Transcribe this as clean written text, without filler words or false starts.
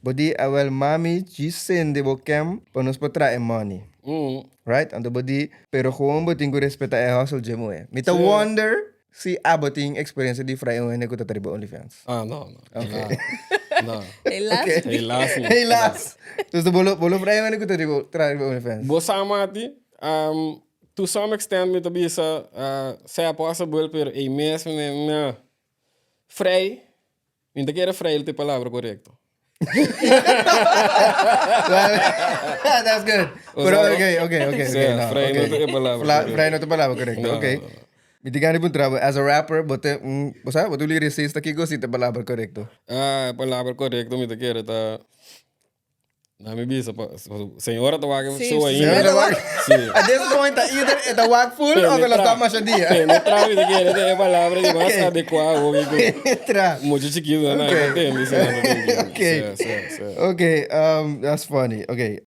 Bo di, awel mami djis sende bo cam pa nos por traha e money. Right? Anto bo di, pero gewoon bo tin ku respeta e hustle dje muhe. Mi ta wonder si abo tin experiencia di frai un hende ku ta ta riba OnlyFans. Ah, no, no. Ok. No. Helaas. Ok. Helaas no. Helaas. Dus bo lo, bo lo frai un hende ku ta riba, traha riba OnlyFans. Bo sa Mati, to some extent mi ta bisa, sea possible, pero ei mes, no. Frei, mi ta kere frei ta e palabra korekto. That's good. Pero okay, okay, okay. Sí, okay, no, frei no okay. ta e palabra korekto. Frei no ta e palabra korekto, No, okay. no, no. Mi tin gana di puntra bo, as a rapper, bo ta un, bo sa, bo ta un lyricista, kiko si ta e palabra korekto? Ah, e palabra korekto mi ta kere ta Na mi bisa pa señora ta wak Sí, show sí. ainda. Señora ta wak. Sí. At this point ta either e ta wak full of e lo sta masha dia. Penetra mi ta kere ta e palabra di mas Okay. adecuado hopi ku Penetra. mucha chikitu nan Okay. no tende si nan ta tende. Okay. Sí, sí, sí. Okay, that's funny. Okay.